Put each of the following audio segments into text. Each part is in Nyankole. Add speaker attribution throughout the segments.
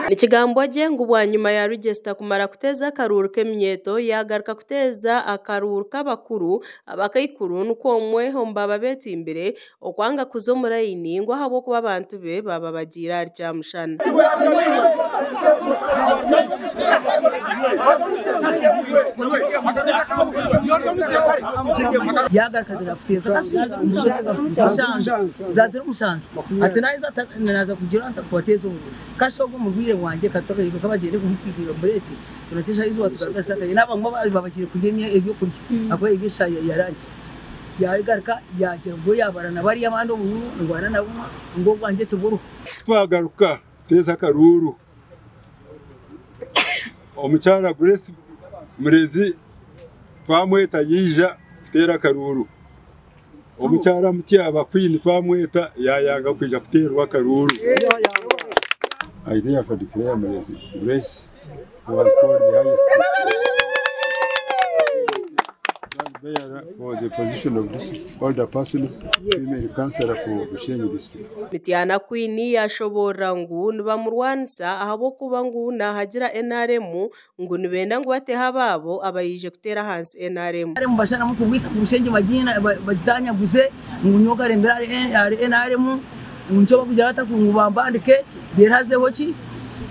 Speaker 1: Nikigambwa gye ngu bwanyima ya Regista kumara kuteeza akaruuru k'eminyeeto yaagaruka kuteeza akaruuru k'abakuru abakaikuru nikwo omwe omu baba beetimbire okwanga kuza omu layini ngu ahabw'okuba abantu be baba bagiire ahari Kyamushana.
Speaker 2: Yaagaruka ati nakuteeza mushanju zaazire omushanju ati naaheza naaza kugira nta kubateeza obururu kasha ogwo omurwaire wangye ka bagyende kumupiikinga bamureete tunateeza eizooba tugaruke ahari n'abamwe babagiire kurya ebyokurya ahakuba eri eshaaha ya ranki yaagaruka yaagira ngu yaabara na bariya abandi obururu ngu na bumwe ngu obwangye tiburiho.
Speaker 3: Twagaruka kuteeza akaruuru omukyara Grace Murezi twamweta yaija kuteera akaruuru. Omukyara Mutyaba Queen twamweta yayanga kwija kuteerwa akaruuru. I therefore declare Murezi Grace who has scored the highest bearer for the position of district older persons, female councillor for Bushenyi district.
Speaker 1: Mityana Queen yashoboorora ngu nibamurwanisa ahabw'okuba ngu naahagira NRM ngu nibenda ngu bateho abaabo abaije kuteera ahansi NRM.
Speaker 2: Basharamu kubwita Bushenyi bagitanyaguze ngu nyowe karembera ahari NRM ngu nikyo bakugira bata ngu bambandike reero hazeho ki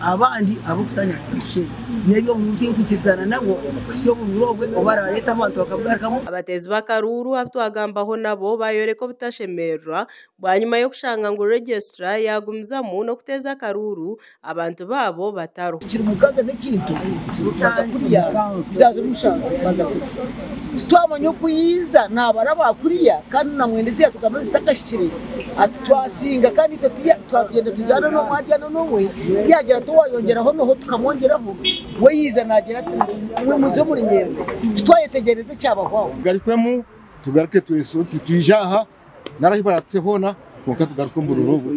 Speaker 2: abandi ab'okutanyaguza Bushenyi. N'ebyo tinkwikirizana nabo kuhitsya obururu obwe obu barareeta abantu bakabugarukamu.
Speaker 1: Abateezi b'akaruuru abu twagambaho nabo bayoreka obutashemererwa bwanyima y'okushanga ngu registra yagumizamu n'okuteeza akaruuru abantu baabo batariho.
Speaker 2: Kiri mukaga n'ekintu baza kuriya byaza omushanju baza kuriya titwamanya okuyiza nabara bakuriya kandi namwendezi yatugamba zitakashikire ati twasinga kandi twagenda tujyana n'omwe aryana n'omwe yagira tuwayongeraho noho tukamwongeraho we yiza nagira ati mwe muze muri nyembe titwayetegereze cyabahwaho.
Speaker 4: Tugarukwemu tugaruke twije aha narahi baratehona konka tugaruke mu rurubu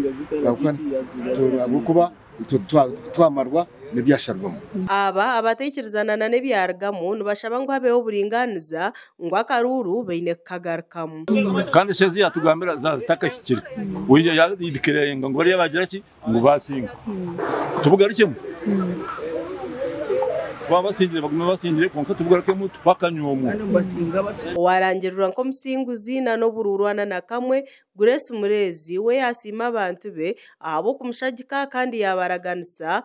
Speaker 4: ahabw'okuba twamarwa n'ebyasharwamu.
Speaker 1: Aba abateikirizana na n'ebyarugamu nibashaba ngu habeho oburingaaniza ngu akaruuru baine kukagarukamu.
Speaker 5: Kandi eshezi yatugambira zitakahikire wija yadeclaringa ngu bariya bagira ki ngu basinga tubugarukemu babasingire bagume basingire konka tubugarukemu twakanywa.
Speaker 1: Owarangirirwa nk'omusinguzi na n'obururwana na kamwe Grace Murezi we yasiima abantu be ahabw'okumushagika kandi yabaraganisa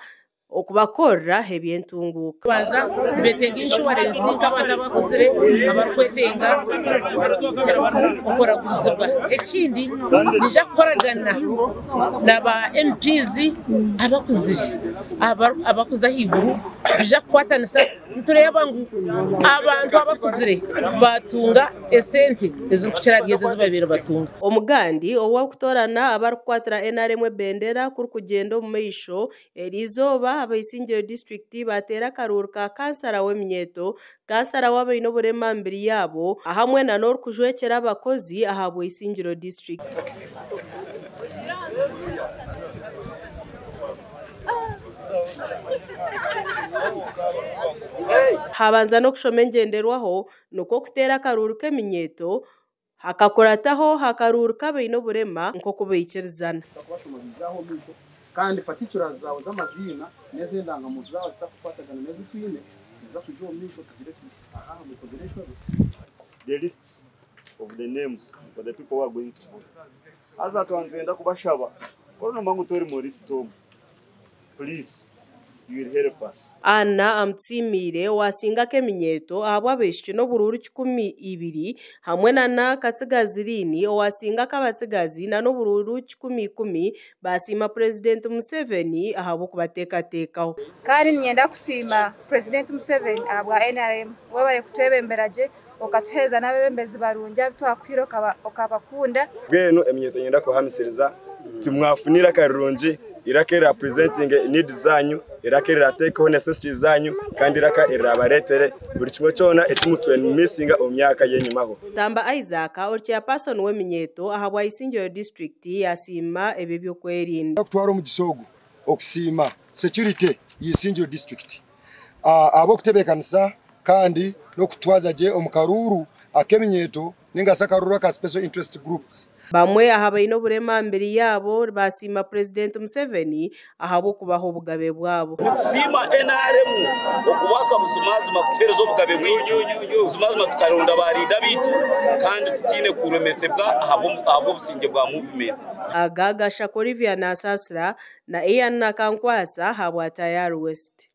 Speaker 1: okubakorera ebyentunguka.
Speaker 6: Baza betenga insurance nk'abantu abakuzire abarikwetenga okuraguzibwa. Ekindi nija kukoragana naba MPs abakuzire abakuze ahaiguru bija kukwatanisa nitureeba ngu abantu abakuzire batunga esente ezirikukira ahari ezi babaire batunga.
Speaker 1: Omugandi ow'okutoorana abarikukwatira NRM ebendera kurikugyenda omu maisho eriizooba Abaisingiro district bateera akaruuru ka kansara w'eminyeeto, kansara w'abaine oburema mibiri yaabo hamwe na n'orikujwekyera abakozi aha Bweisingiro district. Habanza n'okushoma engyenderwaho nikwo kuteera akaruuru k'eminyeeto hakakurataho akaruuru k'abaine oburema nk'oku baikirizana.
Speaker 7: Kandi particulars zawe z'amaziina n'ez'endangamuntu zawe zitakukwatagana n'ezitwine niza kuja omu maisho tugire tuti aha mukozire enshobe.
Speaker 8: The lists of the names for the people who are going to vote. Haza twenda kubashaba kono mbangu tori mu list omu. Please, you will help us.
Speaker 1: Anna Amutsiimire owasingako eminyeeto ahabw'abaishiki n'oburuuru 12 hamwe na Katsigazi owasingako abatsigazi na n'oburuuru 10 basiima Purezidenti Museveni ahabw'okubateekateekaho.
Speaker 9: Kandi niinyenda kusiima Purezidenti Museveni ahabwa NRM webare kutwebembera gye okatuheereza n'abeebembezi barungi abu twakuhire okabakunda.
Speaker 8: Mbwenu eminyeeto nyenda kuhamisiriza timwafunire akarungi iraka representing needs zanyu, iraka rirateekaho necessities zanyu kandi iraka rirabareetere buri kimwe kyona ekimutwe missinga omu myaka y'enyimaho.
Speaker 1: Tamba Isaac ori chairperson w'eminyeeto ahabwa Isingiro district yasiima ebyo by'okwerinda.
Speaker 4: Kutwara omugisha ogu okusiima security y'Isingiro district ab'okutebeekanisa kandi n'okutwaza gye omu karuuru ak'eminyeeto
Speaker 10: Ninga shi akaruuru aka special interest groups.
Speaker 1: Bamwe aha baine oburema aha mibiri yaabo baasiima Purezidenti Museveni ahabw'okubaha obugabe bwabo.
Speaker 11: Nitusiima NRM okubaasa buzimazima kutuheereza obugabe bwaitu, buzimazima tukaronda ba riida baitu kandi tutaine kuremesebwa ahabw'obusingye bwa muvumenti.
Speaker 1: Aga gashaka Olivia Nasasira na Ian Nakankwatsa ahabwa Tayari West.